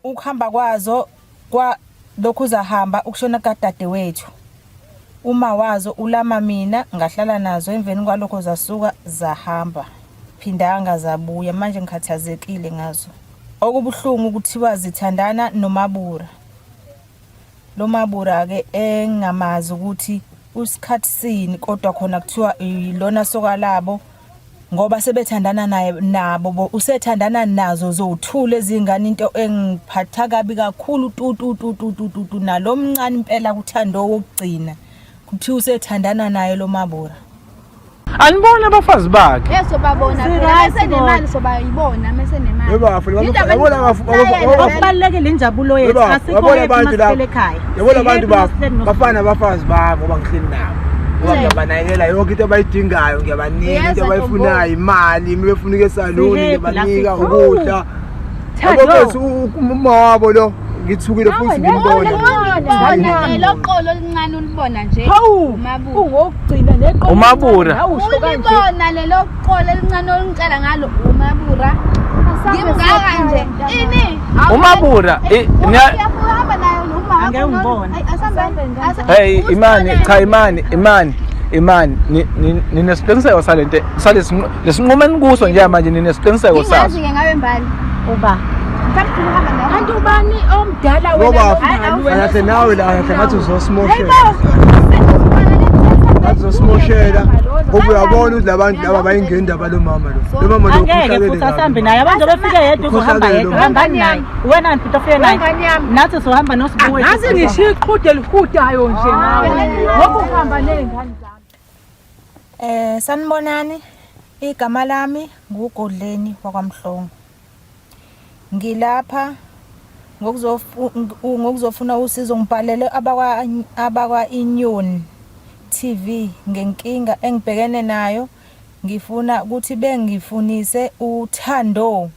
Ukuhamba kwazo kwa lokhu zahamba ukushona kukadadewethu. Uma wazo ulama mina ngahlala nazo emveni kwalokho zasuka zahamba. Phindanga zabuya manje ngikhathazekile ngazo. Okubuhlungu kuthiwa zithandana noMabura. Lo Mabura-ke engingamazi ukuthi usikhathi sini kodwa khona kuthiwa ilona soka labo ngoba sebethandana naye nabo bo usethandana nazo zowuthula ezingane into engiphatha kabi kakhulu tu tu tu tu tu tu, tu nalomncane impela kuthando wokugcina kuthiwa usethandana naye lo Mabura. Anibona abafazi bakhe. Yes sobabona phela mesenemali sobayibona mesenemali. Yebo yabona Okubalulekile injabulo yethu asikho abantu la. Yabona abantu bafana abafazi bami ngoba ngihleli nabo. Ngoba ngiyabanakekela yonke into abayidingayo ngiyabanika into abayifunayo imali uma befuna ukuya esaluni ngiyabanika ukudla. Yabo mfethu uma wabo lo ngithukile futhi ngimbona. Lelo qolo elincane ulibona nje. Hawu, Umabura. ungokugcina neqolo. Umabura. Awusho kanje. Ulibona lelo qolo elincane olungitshela ngalo umabura. Ngimngaka nje. Ini? Umabura, Uhamba nayo noma Angeke ungibone. Hey imani cha imani imani imani ninesiqiniseko salento salesi lesinqumo enikuso nje manje ninesiqiniseko saso. Ngingazi ke ngabe mbali. Uba. Mhlawumbe uhamba nayo. Kanti ubani omdala wena Ngoba nomngani wena? kahle nawe la kahle ngathi uzosimoshela. Ngathi uzosimoshela ngoba uyabona ukuthi labantu laba bayingeni indaba lo mama lo. Lo mama lo Angeke ukhohlakele futhi kabi. asambe naye. Abantu befike yedwa uzohamba Ukhohlakele yedwa. lo. Hambani naye. Wena mfuthu ofike naye. Nathi sohamba nosibu wethu. Ngaze ngishiye iqhude elihudayo nje ngawe. Ngoba uhamba nezingane zami. Sanibonani, igama lami nguGodleni wakwaMhlongo. Ngilapha ngokuzofuna usizo ngibhalele abakwa abakwa Inyoni TV ngenkinga engibhekene nayo ngifuna ukuthi bengifunise uThando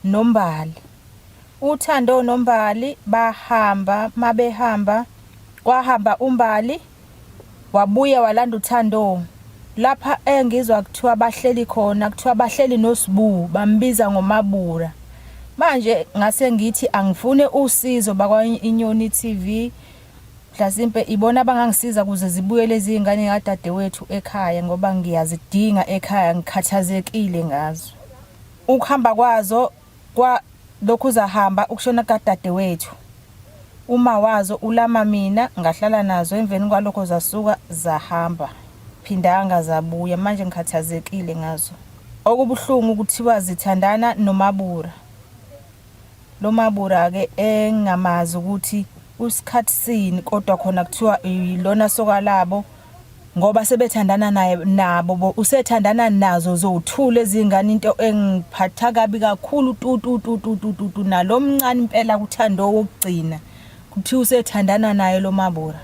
noMbali. UThando noMbali bahamba mabehamba kwahamba uMbali wabuya walanda uThando lapha engizwa kuthiwa bahleli khona kuthiwa bahleli noSbu bambiza ngoMabura. Manje ngase ngithi angifune usizo bakwa Inyoni TV mhlasimpe ibona abangangisiza kuze zibuye lezi ngane kadadewethu ekhaya ngoba ngiyazidinga ekhaya ngikhathazekile ngazo. Ukuhamba kwazo kwa lokhu zahamba ukushona kukadadewethu. Uma wazo ulama mina ngahlala nazo emveni kwalokho zasuka zahamba. Phindanga zabuya manje ngikhathazekile ngazo. Okubuhlungu kuthiwa zithandana noMabura. Lo Mabura-ke engingamazi ukuthi usikhathi sini kodwa khona kuthiwa ilona soka labo ngoba sebethandana naye nabo bo usethandana nazo zowuthula ezingane into engiphatha kabi kakhulu tu tu tu tu tu tu, tu nalomncane impela kuthando wokugcina kuthiwa usethandana naye lo Mabura.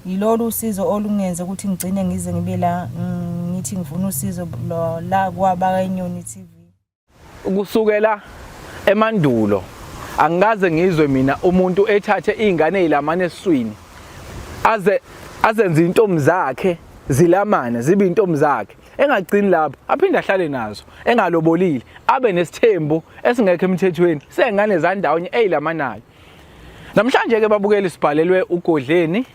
Yilolu usizo olungenze ukuthi ngigcine ngize ngibe la ngithi ngifuna usizo la kwabakaNyoni TV. Kusukela emandulo angikaze ngizwe mina umuntu ethathe izingane ezilamane esiswini aze azenze intombi zakhe zilamane zibe intombi zakhe engagcini lapho aphinde ahlale nazo engalobolile abe nesithembu esingekho emthethweni sengane zandawonye ezilamanayo. Namhlanje ke babukeli sibhalelwe uGodleni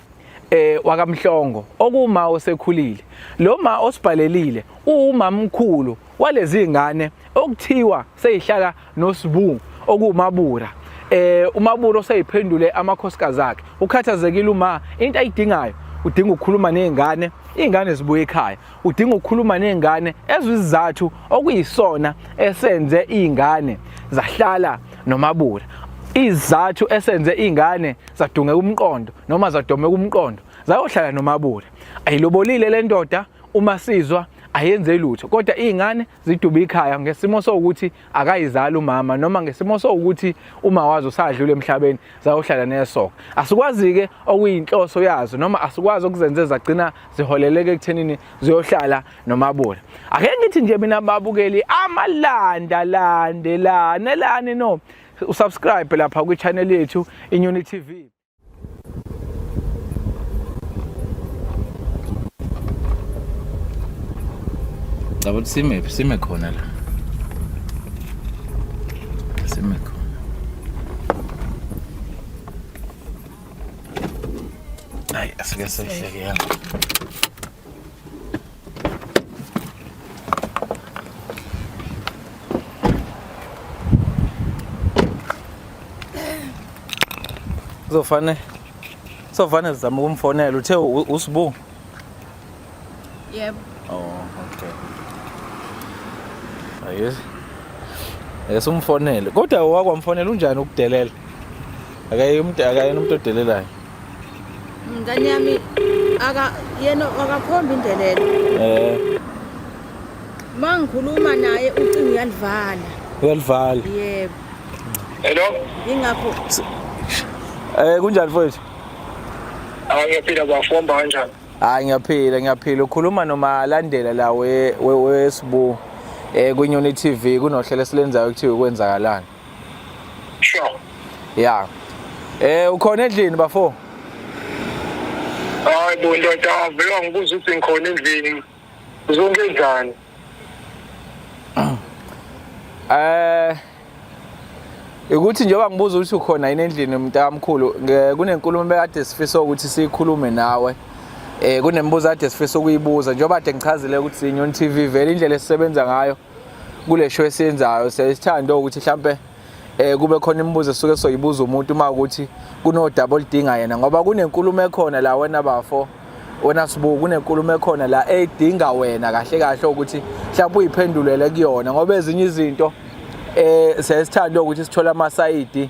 wakaMhlongo okuma osekhulile. Lo ma osibhalelile uwumamkhulu walezi ngane okuthiwa seyihlala noSibu okuwumabura. UMabura oseyiphendule amakhosikazi akhe. Ukhathazekile uma into ayidingayo udinga ukukhuluma nezingane, izingane zibuye ekhaya. Udinga ukukhuluma nezingane ezwe isizathu okuyisona esenze izingane zahlala noMabura. Izizathu esenze izingane zadungeka umqondo noma zadomeka umqondo zayohlala noMabura. Ayilobolile le ndoda uma sizwa ayenze lutho kodwa izingane ziduba ikhaya ngesimo sokuthi akayizali umama noma ngesimo sokuthi uma wazo sadlula emhlabeni zayohlala nesoka. Asikwazi-ke okuyinhloso yazo noma asikwazi okuzenze zagcina ziholeleke ekuthenini ziyohlala noMabura. Ake ngithi nje mina babukeli amalanda landelane lani no usubscribe lapha kwi-channel yethu Inyoni TV. Ngicabanga ukuthi sime sime khona la. Sime khona. Hayi asike sehleke yami. Kuzofane Sofane sizama ukumfonela uthe uSibu. Yebo. Oh, okay. Ayes. Esumfonele. Kodwa wakwamfonela unjani ukudelela? Akaye umuntu akayena umuntu odelelayo. Ngane yami aka yena akakhombi indelelo. Eh. Mangikhuluma naye ucingo uyalivala. Uyalivala. Yebo. Hello? Ingakho Eh kunjani mfowethu? Hayi ngiyaphila bafomba kanjani? Hayi ngiyaphila ngiyaphila ukhuluma noMalandela la we weSibu eh kwiNyoni TV kunohlelo esilenzayo kuthiwa kwenzakalani. Sure. Yeah. Eh ukhona endlini bafo? Hayi bo ndoda vele wangibuza ukuthi ngikhona endlini. Uzongenzani? Eh ukuthi njengoba ngibuza ukuthi ukhona yini endlini mntakamkhulu kunenkulumo bekade sifisa ukuthi siyikhulume nawe eh kunemibuzo ade sifisa ukuyibuza njengoba ade ngichazile ukuthi siyiNyoni TV vele indlela esisebenza ngayo kule show esiyenzayo siyayithanda ukuthi mhlambe eh kube khona imibuzo esuke soyibuza umuntu uma ukuthi kunodaba oludinga yena ngoba kunenkulumo ekhona la wena bafo wena sibuku kunenkulumo ekhona la edinga wena kahle kahle ukuthi mhlawumbe uyiphendulele kuyona ngoba ezinye izinto eh siyasithanda ukuthi sithole amasayidi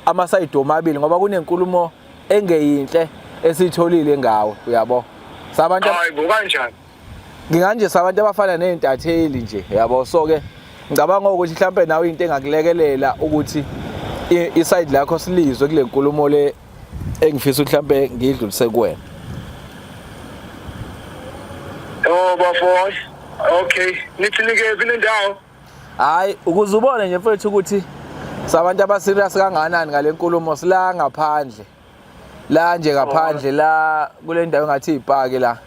amasayidi omabili ngoba kunenkulumo engeyinhle esiyitholile ngawe uyabo sabantu hayi bo kanjani nginganje sabantu abafana nezintatheli nje yabo so ke ngicabanga ukuthi mhlambe nawe into engakulekelela ukuthi iside lakho silizwe kule nkulumo le engifisa ukuthi mhlambe ngidlulise kuwena. Oh bafo. Okay, nithi nikephi nendawo? Hayi, ukuze ubone nje mfethu ukuthi sabantu abaserious kangakanani ngale nkulumo sila ngaphandle. La nje ngaphandle la kule ndawo engathi ipaki la.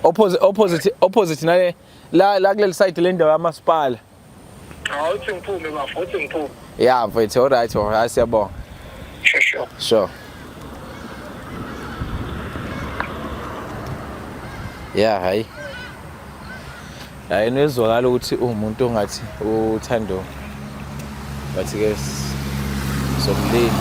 Opposite opposite opposite nale la la kuleli side lendawo yamasipala. Hawu uthi ngiphume bafo, uthi ngiphume. Ya mfethu, all right, all right, siyabonga. Sure, sure. Sure. Ya hayi. Hayi nizwakala ukuthi uwumuntu ongathi uthando but ke somlini.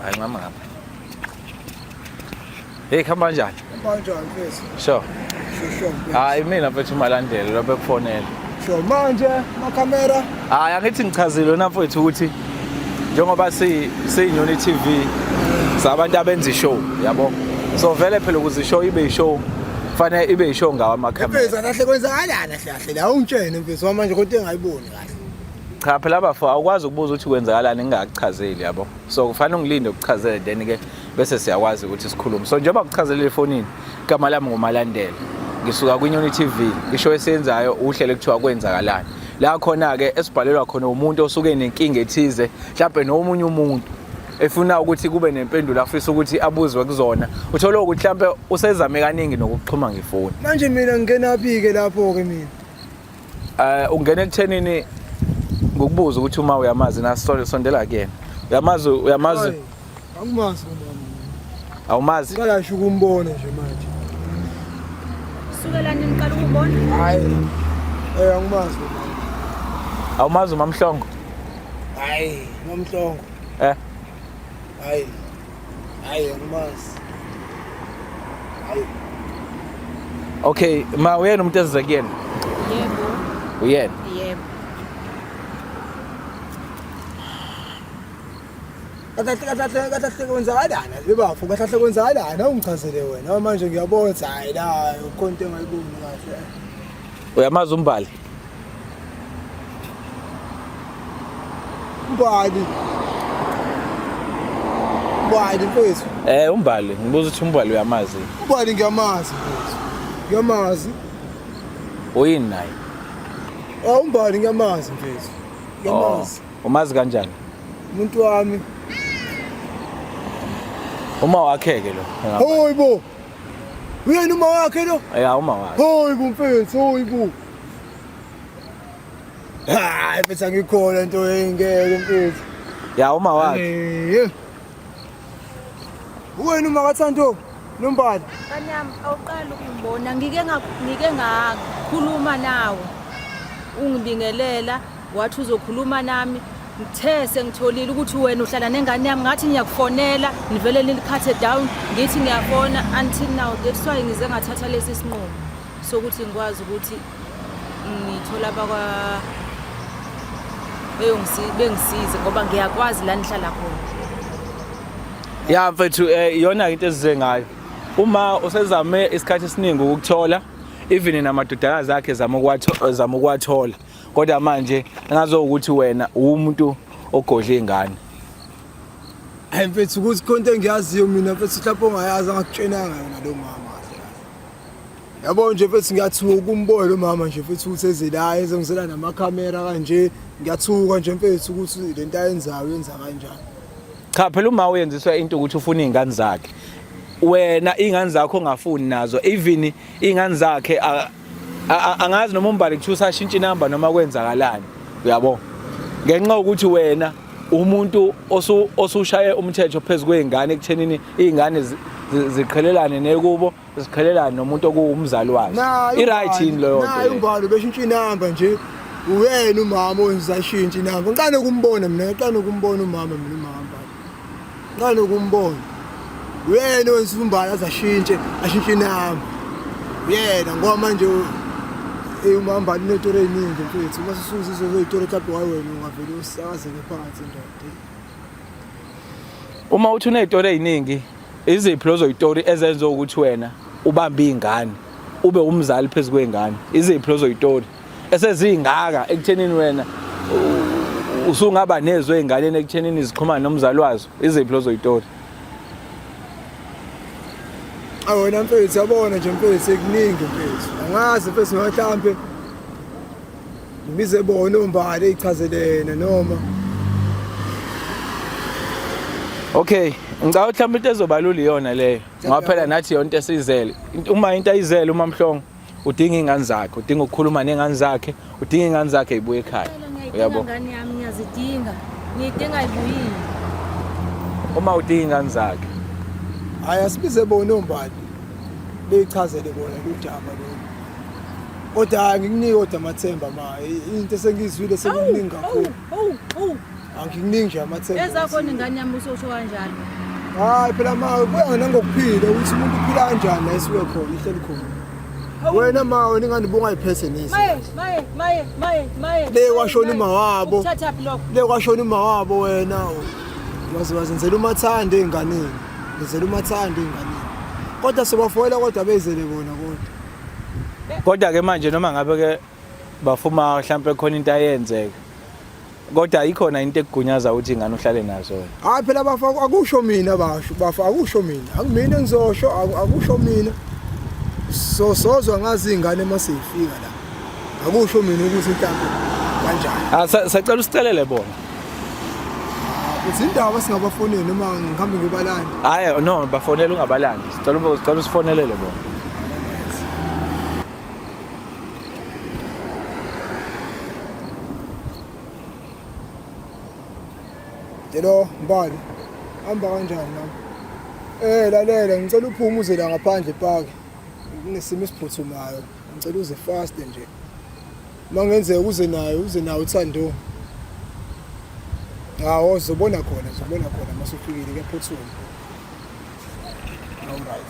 Hayi mama ngapha. Hey khamba kanjani? Kanjani mfethu? Sure. Sure sure. mfethu. Hayi mina mfethu uMalandela lapha ekufonela. Sure manje makhamera Hayi angithi ngichazile wena mfethu ukuthi njengoba si siyiNyoni TV sabantu abenza ishow yabo. So vele phela ukuze ishow ibe ishow kufanele ibe ishow ngawo amakhamera. Mfethu kahle kwenzakalani kahle kahle la ungitshene mfethu manje kodwa engayiboni kahle. Cha phela bafo awukwazi ukubuza ukuthi kwenzakalani ngingakuchazeli yabo. So kufanele ungilinde ukuchazele then ke bese siyakwazi ukuthi sikhulume. So njengoba kuchazele efonini igama lami nguMalandela. Ngisuka kwiNyoni TV ishow esiyenzayo uhlelo ekuthiwa kwenzakalani. La khona ke esibhalelwa khona umuntu osuke enenkinga ethize mhlawumbe nomunye umuntu efuna ukuthi kube nempendulo afisa ukuthi abuzwe kuzona uthole ukuthi mhlawumbe usezame kaningi nokuxhuma ngefoni Manje mina ngingenaphi-ke lapho-ke mina? Eh ungena ekuthenini ngokubuza ukuthi uma uyamazi na sondela kuyena. Uyamazi uyamazi Hayi, Angimazi umama. awumazi? Ngicela nje ukumbona nje manje. Sukela nini uqala ukumbona? Hayi. Eh angimazi umama. Awumazi uMamhlongo? Hayi, uMamhlongo. Eh. Hayi. Hayi angimazi. Hayi. Okay, ma uyena umuntu esize kuyena? Yebo. Uyena. Yebo. Kahle kahle kahle kahle kwenzakalani bebafo kahle kahle kwenzakalani awungichazele wena manje ngiyabona ukuthi hayi la ukhona into engayiboni kahle. Uyamazi uMbali? Mbali. Umbali mfethu. Eh uMbali, ngibuza ukuthi uMbali uyamazi. Umbali ngiyamazi mfethu. Ngiyamazi. Uyini naye? Ah uMbali ngiyamazi mfethu. Ngiyamazi. Oh, umazi kanjani? Umuntu wami. Uma wakhe ke lo. Hoyi bo. Uyena uma wakhe lo? Ya uma wakhe. Hoyi bo mfethu, hoyi bo. Hayi mfethu angikholwa into engeke mfethu. Ya uma wakhe. Eh. Wena uma kaThando noMbali. Ngane yami awuqali ukungibona ngike ngike ngakhuluma nawe. Ungibingelela wathi uzokhuluma nami ngithe sengitholile ukuthi wena uhlala nengane yami ngathi ngiyakufonela nivele nilikhathe down ngithi ngiyafona until now that's why ngize ngathatha lesi sinqumo sokuthi ngikwazi ukuthi ngithola bakwa bengisize ngoba ngiyakwazi la nihlala khona. Ya mfethu eh, iyona into esize ngayo. Uma usezame isikhathi esiningi ukukuthola even namadodakazi akhe zama ukwathola zama ukwathola kodwa manje ngazo ukuthi wena umuntu ogodla ingane. Hayi mfethu ukuthi khona into engiyaziyo mina mfethu mhlawumbe ongayazi angakutshenanga yona lo mama kahle kahle. Yabo nje mfethu ngiyathuka ukumbona lo mama nje mfethu ukuthi eze la ezongizela namakhamera kanje ngiyathuka nje mfethu ukuthi le nto ayenzayo yenza kanjani. Cha phela uma uyenziswa into ukuthi ufuna izingane zakhe. Wena izingane zakho ongafuni nazo even izingane zakhe angazi noma umbali kuthiwa usashintsha inamba noma kwenzakalani uyabo. Ngenxa yokuthi wena umuntu osushaye umthetho phezu kwezingane ekuthenini izingane ziqhelelane nekubo ziqhelelane nomuntu okuwumzali wazo. I-right yini leyo nto? Naye umbalo beshintsha inamba nje. Uyena umama owenza ashintshe inamba. Ngiqale ukumbona mina, ngiqale ukumbona umama mina umama. Ngiqale ukumbona. Uyena owenza umbalo aze ashintshe, ashintshe inamba. Uyena ngoba manje eh umama unetori eziningi mfethu. Uma sisuza izoyitori mhlawumbe waye wena ungavele usakazeke phansi ndoda. Uma uthi uney'tori ey'ningi, iziphi lezo y'tori ezenza ukuthi wena ubambe iy'ngane, ube umzali phezu kwey'ngane? Iziphi lezo y'tori esezingaka ekuthenini wena usungaba nezwe ey'nganeni ekuthenini zixhumane nomzali wazo? Iziphi lezo y'tori? Awena mfethu yabona nje mfethu sekuningi mfethu. Angazi mfethu mhlawumbe Ngibize bona ombali eyichazelene noma Okay, ngicabanga ukuthi mhlawumbe into ezobalula iyona leyo. Ngoba phela nathi yonke esizele. Uma into ayizele uma Mhlongo udinga ingane zakhe, udinga ukukhuluma nengane zakhe, udinga ingane zakhe ibuye ekhaya. Uyabo? Ingane yami ngiyazidinga. Ngiyidinga ibuyile. Uma udinga ingane zakhe. Hayi asibize bona ombali beyichazele bona ludaba lolu. Kodwa hayi ngikunike kodwa amathemba ma into esengiyizwile sekuningi kakhulu. Awu, awu. Angikuningi nje amathemba. Ezakho ingane yami usosho kanjalo. Hayi phela ma kuya nangokuphila ukuthi umuntu uphila kanjani la esuke khona ihleli khona. Wena ma wena ingane ubungayiphethe neze. Maye, maye, maye, maye, maye. Le kwashona uma wabo. Uthathaphi lokho? Le kwashona uma wabo wena. Waze wazenzela umathanda ey'nganeni. Ngizela umathanda ey'nganeni. Kodwa sobafoyela kodwa bezele bona kodwa. Kodwa ke manje noma ngabe ke bafuma mhlampe khona into ayenzeka. Kodwa ikhona into ekugunyaza ukuthi ingane uhlale nazo wena. Hayi phela bafa akusho mina basho bafa akusho mina akumina engizosho akusho mina so sozwa ngazi ingane uma seyifika la akusho mina ukuthi mhlawumbe kanjani Ah sacela usicelele bona. Uthi indaba singabafoneli noma ngihambe ngiyobalanda. Hayi no bafonele ungabalandi. Sicela sicela usifonelele bona. Hello Mbali. Hamba kanjani nami? Eh lalela ngicela uphume uze la ngaphandle park. Kunesimo esiphuthumayo. Ngicela uze fast nje. Uma kungenzeka uze nayo uze nayo uThando. Hawu uzobona khona uzobona khona uma usufikile kuyaphuthuma. All right.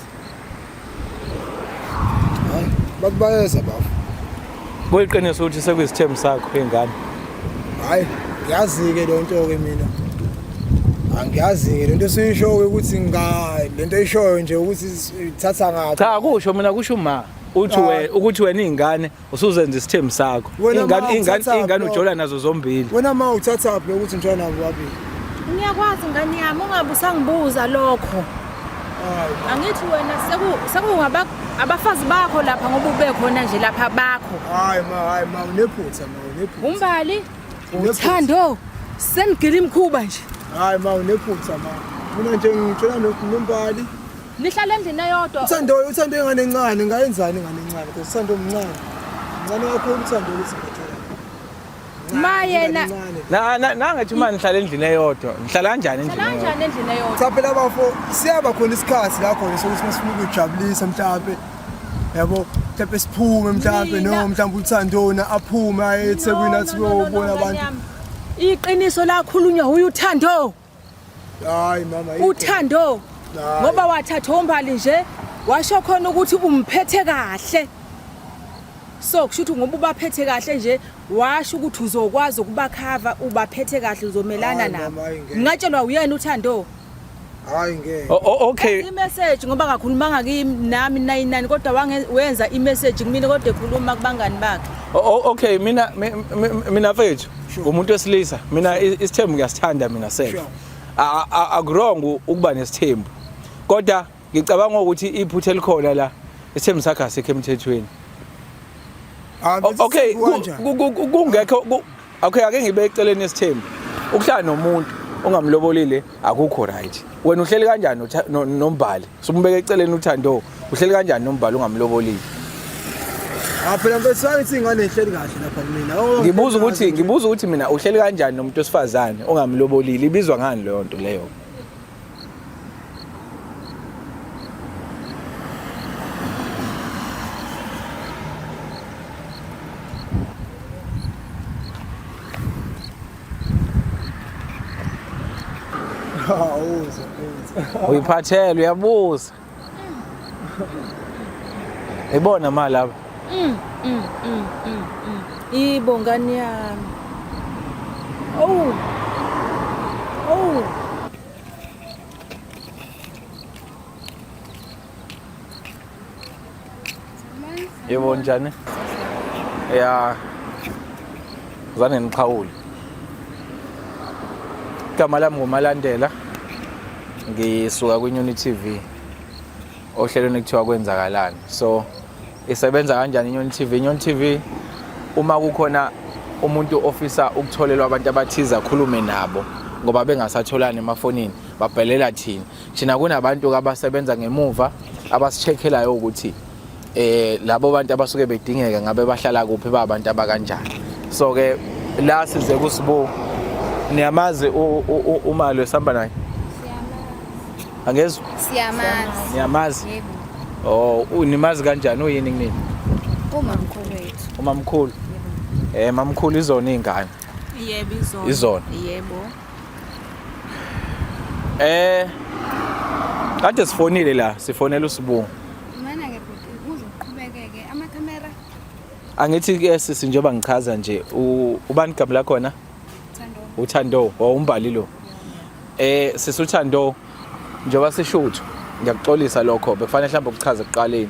Hayi bathi bayeza bafo. Kuyiqiniso ukuthi sekuyisithembu sakho ingane. Hayi ngiyazi-ke leyo nto-ke mina. Angiyazi-ke lento esiyisho-ke ukuthi nga lento eyishoyo nje ukuthi ithatha ngaphi. Cha kusho mina kusho uma uthi wena ukuthi wena ingane usuzenza isithembu sakho. Wena Ingane ma ingane uthathaphi ingane lokho? ujola nazo zombili. Wena ma uthathaphi lokuthi ngijola nabo babili? Ngiyakwazi ngane yami, ungabe usangibuza lokho. Angithi wena sekungaba abafazi bakho lapha ngoba ube khona nje lapha bakho. Hayi ma, hayi ma, unephutha ma, unephutha. Umbali, uthando, senigila imikhuba nje. Hayi ma, unephutha ma. Mina nje ngitshela nombali. Nihlala endlini eyodwa. Uthando, uthando ingane encane, ngayenzani ingane encane? Because uthando mncane. Mncane kakhulu uthando ukuthi ngitshela. Ma yena Na na nangathi uma nihlala endlini eyodwa, nihlala kanjani endlini? Hlala kanjani endlini eyodwa? Cha phela bafo, siyaba khona isikhathi la khona sokuthi masifuna ukujabulisa mhlampe. Yabo, mhlampe siphume mhlampe noma mhlampe uthandona aphume aye eThekwini athi kuyobona abantu. Iqiniso lakhulunywa uyu uthando. Hayi mama. Uthando. Ngoba wathatha umbali nje washo khona ukuthi umphethe kahle. So kusho ukuthi ngoba ubaphethe kahle nje washo ukuthi uzokwazi ukubakhava ubaphethe kahle uzomelana nabo. Ngingatshelwa uyena uthando. Hayi ngeke. Okay. I-message ngoba akakhulumanga kimi nami nayinani kodwa wenza i-message kumina kodwa ekhuluma kubangani bakhe. Okay mina mina mfethu umuntu wesilisa mina isithembu ngiyasithanda mina self. Akurong ukuba nesithembu. Kodwa ngicabanga ukuthi iphutha elikhona la isithembu sakhe asikho emthethweni. Okay kungekho Okay ake ngibe eceleni esithembu. Ukuhlala nomuntu ongamlobolile akukho right. Wena uhleli kanjani nombali? Sumbeke eceleni uthando. Uhleli kanjani nombali ungamlobolile? Ah phela mfethu angithi ingane ihleli kahle lapha kumina. Oh, Ngibuza ukuthi ngibuza ukuthi mina uhleli kanjani nomuntu wesifazane ongamlobolile? Ibizwa ngani leyo nto leyo? Uyiphathele uyabuza. Ibona ma lapha. Ibo ngane yami. Oh. Oh. Yebo njani? Ya. Zane nixhawule. Igama lami nguMalandela. Ngisuka kwiNyoni TV. Ohlelweni kuthiwa kwenzakalani. So isebenza kanjani iNyoni TV? INyoni TV uma kukhona umuntu ofisa ukutholelwa abantu abathize akhulume nabo ngoba bengasatholani emafonini babhelela thina. Thina kunabantu abasebenza ngemuva abasi-check-elayo ukuthi eh labo bantu abasuke bedingeka ngabe bahlala kuphi ba abantu abakanjani. So ke la size kusibu niyamazi umalo esihamba naye? Siyamazi. Angezwa? Siyamazi. Niyamazi? Yebo. Oh, unimazi kanjani uyini kunini? Umamkhulu wethu. Umamkhulu. Eh mamkhulu izona izingane. Yebo izona. Izona. Yebo. Eh kade sifonile la, sifonela uSibungu. Mana ke bhuti ukuze uqhubekeke amakhamera Angithi ke sisi njengoba ngichaza nje ubani igama lakhona? Thando. Uthando, wawumbali lo. Eh sisi uThando njengoba sishutha ngiyakuxolisa lokho bekufanele mhlawumbe ukuchaza ekuqaleni.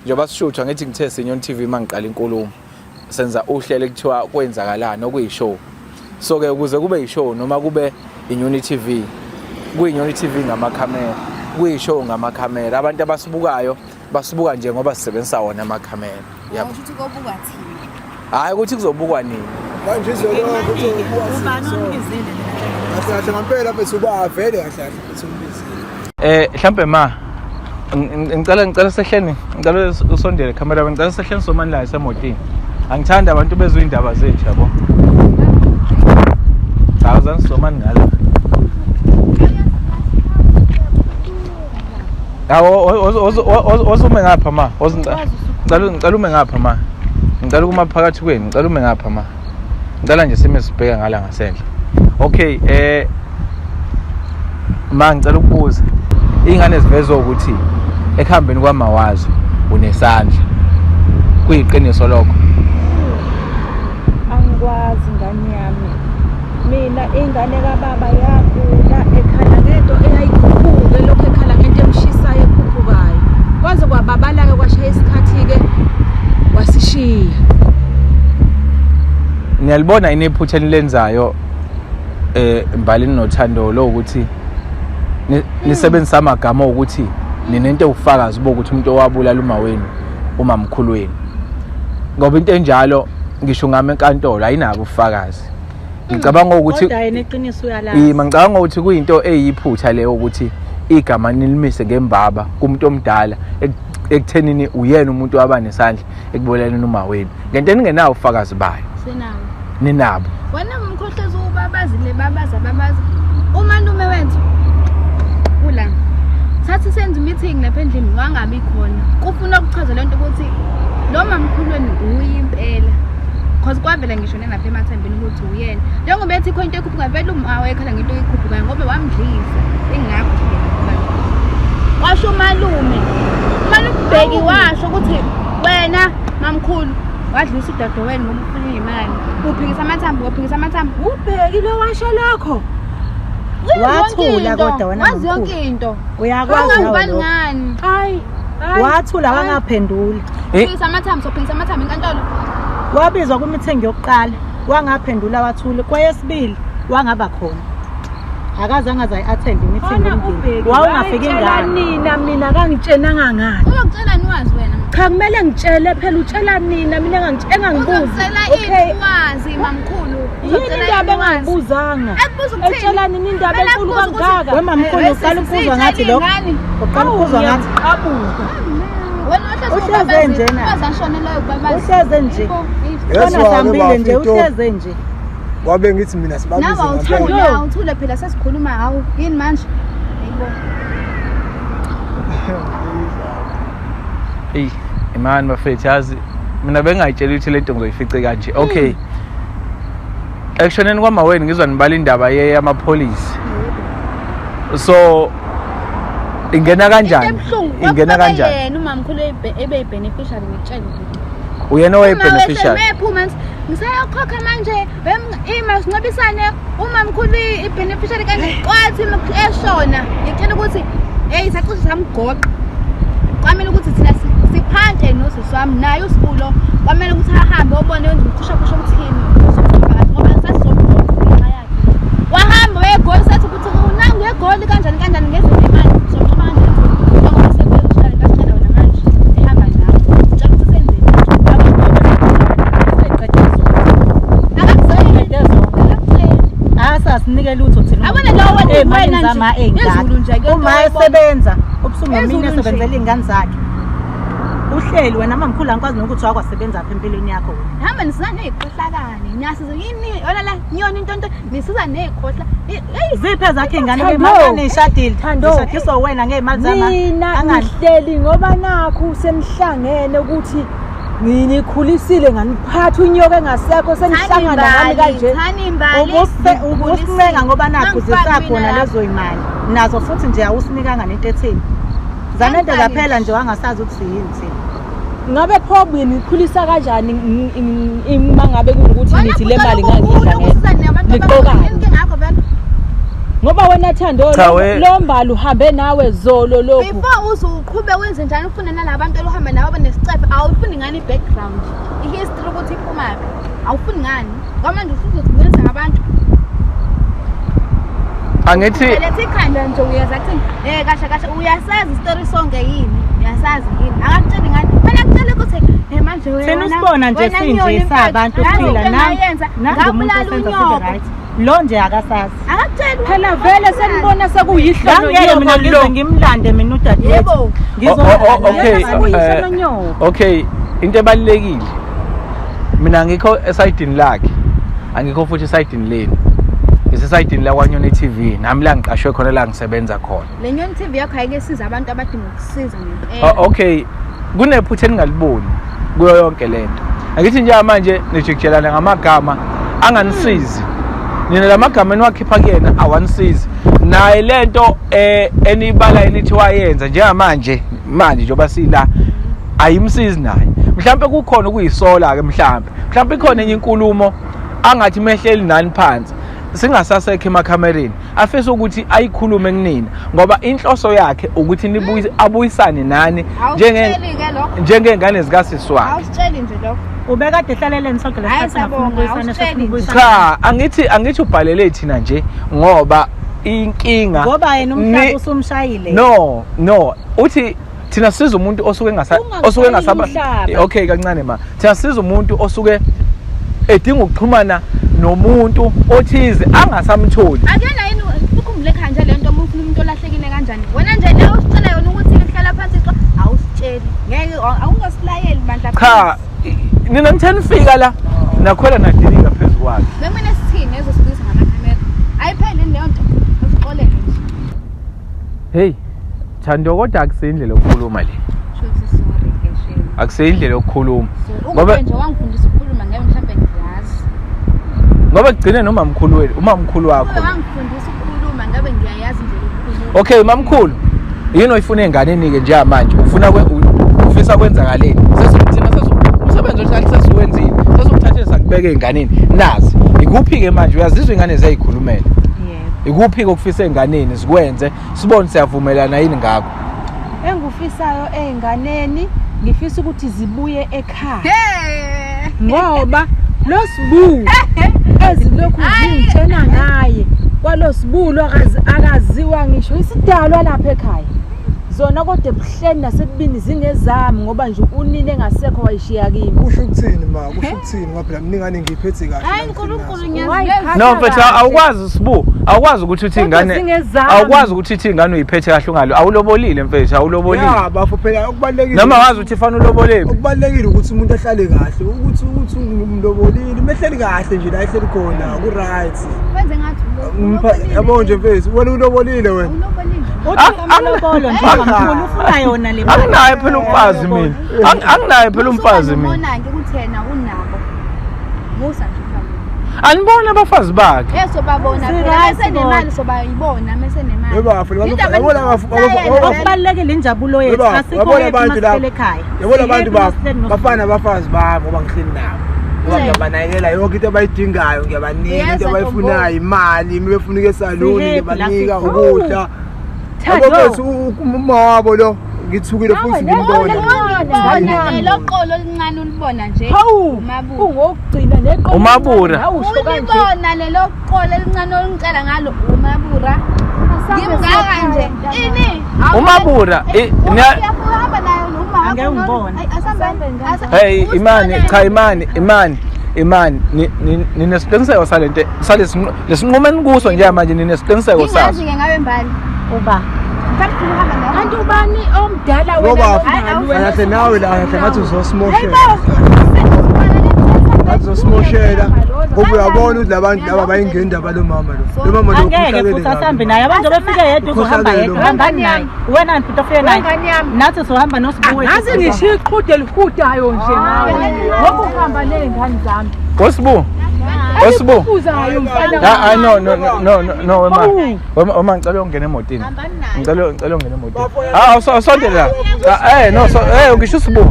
Njengoba sishutha ngithi ngithe Sinyon TV mangiqala inkulumo. Senza uhlelo ekuthiwa kwenzakalani okuyishow. So ke ukuze kube yishow noma kube iNyoni TV kuyiNyoni TV ngamakhamera kuyishow ngamakhamera abantu abasibukayo basibuka nje ngoba sisebenzisa wona amakhamera yabo ukuthi kobukwa thina hayi ukuthi kuzobukwa nini manje izwe lonke kuzobukwa Ubani ombizile mina? Kahle kahle ngampela mfethu uba vele kahle kahle mfethu umbizile. Eh mhlambe ma ngicela ngicela sehleni ngicela usondele camera ngicela sehleni somani la esemotini. Angithandi abantu bezwe indaba zethu yabo. Cha uzani somani ngala. Awu ozume ngapha ma ngicela ngicela ume ngapha ma. Ngicela ukuma phakathi kwenu ngicela ume ngapha ma. Ngicela nje sime sibheke ngala ngasenhla. Okay eh ma ngicela ukubuza ingane zivezwa ukuthi ekuhambeni kwamawazo unesandla kuyiqiniso lokho Angikwazi ngane yami. Mina ingane kababa yagula ekhala ngento eyayikhuphuke lokho ekhala ngento emshisayo ekhuphukayo. Kwaze kwababala-ke kwashaya isikhathi-ke wasishiya. Niyalibona yini iphutha enilenzayo Mbalini noThando lo ukuthi nisebenzisa amagama ukuthi ninento ewufakazi bokuthi umuntu owabulala uma wenu umamkhulu wenu, ngoba into enjalo ngisho ngami enkantolo ayinabo ubufakazi. Ngicabanga ukuthi Kodwa yena iqiniso uyalazi. Ima, ngicabanga ukuthi kuyinto eyiphutha leyo ukuthi igama nilimise ngembaba kumuntu omdala ekuthenini uyena umuntu waba nesandla ekubulaleni uma wenu ngento eningenawo ubufakazi bayo. Sinawo. Ninabo. Wena mkhohlezi ubabazile, babaza babaza. Umalume wethu ula. Sathi senza meeting lapha endlini wangabi khona. Kufuna ukuchaza lento ukuthi lo mamkhulu wenu uyi impela. Cause kwavela ngisho nalapha emathembeni ukuthi uyena. Njengoba ethi khona into ekhuphuka vele uma wayekhala ngento ekhuphukayo ngoba wamdlisa. Ingakho kwasho umalume. Umalume Bheki washo ukuthi wena mamkhulu wadlisa udadewenu ngoba ufuna imali. Uphikisa amathambo, uphikisa amathambo. Ubheki lo washo lokho. Wathula kodwa wena Wazi yonke into. Uyakwazi nawe Ungangibani lokho. ngani? Hayi. Wathula wangaphendula. Phikisa amathambo, sophikisa amathambo enkantolo. Wabizwa kwimithengi yokuqala, wangaphendula wathula. Kweyesibili wangaba khona. Akaze angaze ayi-attend imithingi Khona yomndeni. uBheki Wawungafiki wayetshela ingane. nina mina kangitshenanga ngani. Uzokutshela niwazi wena. Cha, kumele ngitshele phela, utshela nina mina engangibuzi. Uzokutshela Okay. ini wazi mamkhulu? Yini Uzokutshela indaba ini wazi? engangibuzanga? Ekubuza ukuthini? Etshela nini indaba Kumele enkulu akubuze ukuthi- kangaka? Wemamkhulu Eh, uqala ukuzwa ngathi sitshele lokho. ingane. Uqala ukuzwa ngathi. Qabuka. Wena uhlezi Uhleze ubabazi- nje na. waze ashonelwe ubabazi. Uhleze nje. Yebo, yebo. Khona Yezwa-ke sihambile nje bafo, uhleze nje. Wabe ngithi mina sibabize Nawe ngempela. awuthule, awuthule phela sesikhuluma hawu. Yini manje? Yebo. Eyi, imani bafethu, yazi mina bengayitshela ukuthi lento ngizoyifice kanje. Okay. Ekushoneni kwamaweni ngizwa nibala indaba yamapholisi. So ingena kanjani? Into ebuhlungu, Ingena kwakufake kanjani? Yena umamkhulu ebeyi-beneficiary ngikutshela ukuthi. Uyena owayi-beneficiary. Mephuma ngisayokhokha manje ima sincebisane umamkhulu i-beneficiary kanje kwathi eshona ngikutshela ukuthi hey sacishe samgoqa. Kwamele ukuthi thina siphante nosisi wami naye usibulo kwamele ukuthi ahambe obone wenza umkhushakhusha omthini uzohamba kahle ngoba sasizomgoqa ngenxa yakhe. Wahamba wayegoli sathi ukuthi unangu egoli kanjani kanjani ngezinto imali sizonqoba kanjani njengoba sebeyoshaya ngasitshela wena manje ehamba nawe utshela ukuthi senzeni. Akakuceli. Akakuceli. Asasinike lutho thina. Yabona lo wena- Ey'malini wena nje, zama ey'ngaka. izulu nje kuyonto Uma oyibona. esebenza ubusuku Izulu nomini nje. esebenzela iy'ngane zakhe. Uhleli wena mamkhulu angikwazi nokuthi wakwasebenza apha empilweni yakho wena. Hamba nisiza ney'khohlakale niyasiza yini yona la nyoni into nto nisiza ney'khohla eyi Ziphi ezakhe iy'ngane Thando. imali nishadile. Thando. Nishadiswa wena ngey'mali zama. Nina Angani. nihleli ngoba nakhu senihlangene ukuthi nginikhulisile nganiphatha unyoka engasekho senihlangana nami kanje. Thani imbali. Ubusincenga ngoba nakhu zisakhona lezo imali. Nazo futhi nje awusinikanga nento etheni. Zanente Angifaki zaphela nje wangasazi ukuthi yini thina. Ngabe pho buye nikhulisa kanjani uma ngabe kungukuthi nithi le mali ngangidla ngedwa? Niqokani? Ngakho vele Ngoba wena Thando Cha, we- lo mbali uhambe nawe zolo lokhu. before uze uqhube wenze njani ufune nalabantu oluhamba nabo banesicephe awufuni ngani i-background i-history ukuthi iphumaphi awufuni ngani kwamanje usuzothi wenza ngabantu Angithi letha ikhanda nje uyaza kuthini kahle kahle uyasazi isitori sonke yini uyasazi yini akakutsheli ngani phela akutshele ukuthi manje wena Thina usibona nje wena sinje nyoni sabantu mfethu, siphila yazi into nam. engayenza, Nangu umuntu ngabulala osenza sibe unyoko. right. Lo nje akasazi. Akakutsheli Phela vele senibona sekuyihlo Ngangeke mina nonyoko ngize lo. ngimlande mina udadewethu. Yebo. Oh, okay. Sekuyihlo nonyoko. Okay, into ebalulekile. Mina ngikho esayidini lakhe. Angikho futhi esayidini lenu. Ngisesayidini lakwaNyoni TV, nami la ngiqashwe khona la ngisebenza khona. Le Nyoni TV yakho ayike isiza abantu abadinga ukusiza ngempela. Oh, okay, kunephutha eningaliboni kuyo yonke lento. Angithi nje manje nijikijelana ngamagama anganisizi. Nina lamagama eniwakhipha kuyena awanisizi. Naye lento enibala enithi wayenza njengamanje manje njengoba sila ayimsizi naye. Mhlambe kukhona ukuyisola ke mhlambe. Mhlambe ikhona enye inkulumo angathi mehleli nani phansi singasasekho emakhamereni afisa ukuthi ayikhulume kunina ngoba inhloso yakhe ukuthi nibuyise abuyisane nani Awusitsheli-ke lokho. njengengane zikasisi wakhe. Awusitsheli nje lokho. Ubekade ehlaleleni sonke Hhayi, lesikhathi singafuni siyabonga, ukubuyisana, sefuna awusitsheli ukubuyisana. Cha, angithi ubhalele thina nje ngoba inkinga Ngoba yena umhlaba usumshayile. No, no. Uthi thina siza umuntu osuke ngasa Ungangishayeli osuke ngasaba umhlaba. Okay, kancane ma. Thina siza umuntu osuke edinga ukuxhumana nomuntu othize angasamtholi. Akuyona yini ukhumbule ekhaya nje le nto uma ufuna umuntu olahlekile kanjani wena nje le usicela yona ukuthi hlala phansi xo awusitsheli ngeke awungasilayeli bandla. Cha, nina nithe nifika la nakhwela nadilika phezu kwakhe. Bekumele sithini ezosibuyisa ngamakhamera ayipheli yini leyo nto usixolele nje. Hey, Thando, kodwa akusindlela yokukhuluma le. Shuthi sorry ke shame. Akusindlela yokukhuluma. Sorry. Ngoba Ukube nje wangifundisa ukukhuluma ngabe mhlawumbe ngiyazi. Ngoba kugcine nomamkhulu wethu, umamkhulu wakho. Ukube wangifundisa ukukhuluma ngabe ngiyayazi indlela yokukhuluma. Okay, mamkhulu. Yini oyifuna enganeni ke njengamanje? Ufuna ufisa kwenzakaleni? Sesithina sesu umsebenzi wethu kahle sesiwenzile. Sesukuthathile sakubeka enganeni. Nazi. Ikuphi ke manje uyazizwa ingane ziyayikhulumela. Yebo. Ikuphi ke okufisa enganeni sikwenze sibone siyavumelana yini ngakho? Engikufisayo ey'nganeni ngifisa ukuthi zibuye ekhaya. Hey! Ngoba lo Sibu ezilokhu zingitshena ngaye kwalo Sibu lo akaziwa ngisho isidalwa lapha ekhaya. Zona kodwa ebuhleni nasebubini zingezami ngoba nje unini engasekho wayishiya kimi. Kusho ukuthini ma? Kusho ukuthini ngoba phela mina ingane ngiyiphethe kahle. Hayi la uNkulunkulu ngihleli nazo. ngiyazi. No mfethu, awukwazi Sibu, awukwazi ukuthi uthi Kodwa ingane zingezami. awukwazi ukuthi uthi ingane uyiphethe kahle ungalo. Awulobolile mfethu, awulobolile. Ya bafo, phela okubalulekile Noma wazi ukuthi fanele ulobolile. Okubalulekile ukuthi umuntu ahlale kahle, ukuthi umlobolile, mehleli kahle nje la ehleli khona, ku right. Wenze ngathi Yabo nje mfethu, wena ulobolile wena. ulobolile. Uthi amalobolo nje mamkhulu ufuna yona le mali. Anginaye phela umfazi mina. Anginaye phela umfazi mina. Ubona-ke ukuthi yena unabo. Musa nje mfana. Anibona abafazi bakhe. Eh sobabona phela Si-right mesenemali sobayibona mesenemali. Yebo, bafo, Indaba yabona bafo, Okubalulekile injabulo yethu Yebo, asikho yabona happy abantu laba. masihlele ekhaya. Yabona abantu Si-happy bafo, masihleli noSibu. bafana abafazi bami ngoba ngihleli nabo. Ngoba ngiyabanakekela yonke into abayidingayo, ngiyabanika into Uyezwa, abayifunayo, imali, uma befuna ukuya esaluni Si-happy la ngiyabanika sikhona. ukudla. Yabo mfethu, uma wabo lo ngithukile futhi ngimbona. Ungibona lelo qolo olincane ulibona nje. Hawu, Umabura. ungokugcina neqolo. Umabura. Awusho kanje. Ulibona lelo qolo elincane olungicela ngalo umabura. Ngimngaka nje. Ini? Umabura, Uhamba nayo noma wakho. Angeke ungibone. Ayi, asambe. Hey Imani, cha Imani, Imani, Imani, ninesiqiniseko salento lesinqumo enikuso njengamanje ninesiqiniseko Ngingazi saso. ke ngabe mbali. Uba Mhlawumbe ufuna uhamba nawe. Kanti ubani omdala wena Ngoba nomngani wena? kahle nawe la kahle ngathi uzosimoshela. Ngathi uzosimoshela. Ngoba uyabona ukuthi labantu laba bayingeni indaba lo mama lo. Lo mama lo angeke ukhohlakele futhi kabi. asambe naye. Abantu befike yedwa uzohamba Ukhohlakele yedwa. lo. Hambani naye. Wena mfethu ofike naye. Wengane yami. Nathi sohamba noSibu wethu. Ngaze ngisho iqhude elihudayo nje ngawe. Ngoba uhamba nezingane zami. Osibu. Osibu. Uzayo mfana. Ah no no no no no no wema. Wema, ngicela ungene emotini. Ngicela ungene emotini. Ah awusondela la. Ah, no so ngisho uSibu.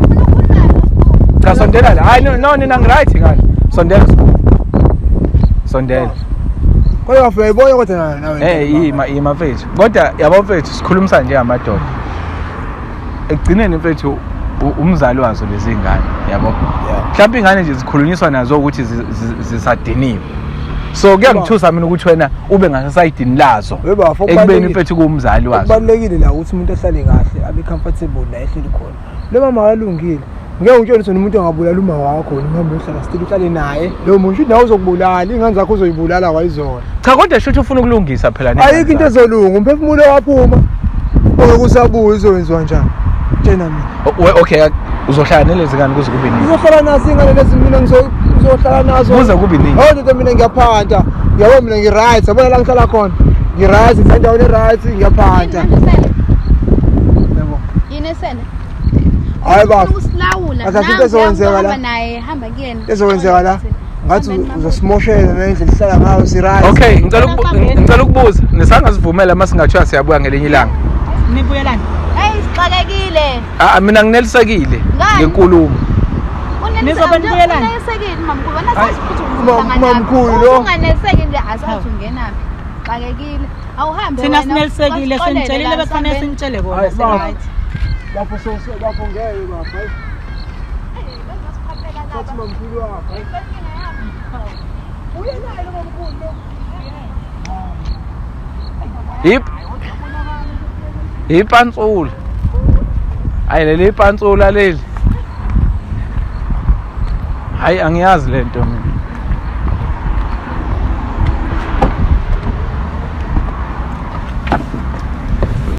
Cha sondela la. Hayi no no nina ngiright ngani. Sondela Sibu. Sondela. Kodwa bafo uyayibona kodwa nawe. Eh ima mfethu. Kodwa yabo mfethu sikhulumisa njengamadoda. Ekugcineni mfethu umzali wazo lezi ngane yabo. Mhlawumbe ingane nje zikhulunyiswa nazo ukuthi zisadiniwe. So kuyangithusa mina ukuthi wena ube ngasesayidini lazo. We bafo, Ekubeni kubalulekile. mfethu kuwumzali wazo. Kubalulekile la ukuthi umuntu ahlale kahle, abe comfortable la ehleli khona. Lo mama akalungile. Ngeke ungitshele ukuthi umuntu angabulala uma wakho, wena uhambe uyohlala still uhlale naye. Lo muntu shuthi nawe uzokubulala, ingane zakho uzoyibulala kwayizona. Cha kodwa shuthi ufuna ukulungisa phela nengane Ayikho into zakho. ezolunga, umphefumulo waphuma. Ongeke usabuya uzowenziwa njani? Tshena mina. Okay, uzohlala nalezi ngane kuze kube nini? Ngizohlala nazo ingane lezi mina ngizohlala nazo. Kuze kube nini? Oh ndoda mina ngiyaphanta. Yabo mina ngi-right, yabona la ngihlala khona. Ngi-right, ngisendaweni e-right, ngiyaphanta. Yabo. Yini esele? Hayi bafo. Ukusilawula. Akathi into ezokwenzeka la. Hamba naye, hamba kuyena. Ezokwenzeka la. Ngathi uzosimoshela nendlela esihlala ngayo si-right. Okay, ngicela ukubuza. Nisangazivumela uma singathiwa siyabuya ngelinye ilanga. Nibuyelani? Hey, sixakekile. Ah mina nginelisekile Ngani? ngenkulumo. Nizobe nibuyelani? Unelisekile mamkhulu. Wena sazi futhi Mamkhulu lo. Unganeliseki nje asazi ungenaphi. Xakekile. Awuhambe Thina wena. sinelisekile Basixolele sinitshelile la, bekufanele sihambeni. sinitshele kona Hayi bafo. si-right. Bafo so bafo ngeke bafo. hayi. Hey, bazosiphathela la. Thatha mamkhulu wakho. Hip. Ipantsula. Hayi leli ipantsula leli. Hayi angiyazi lento mina.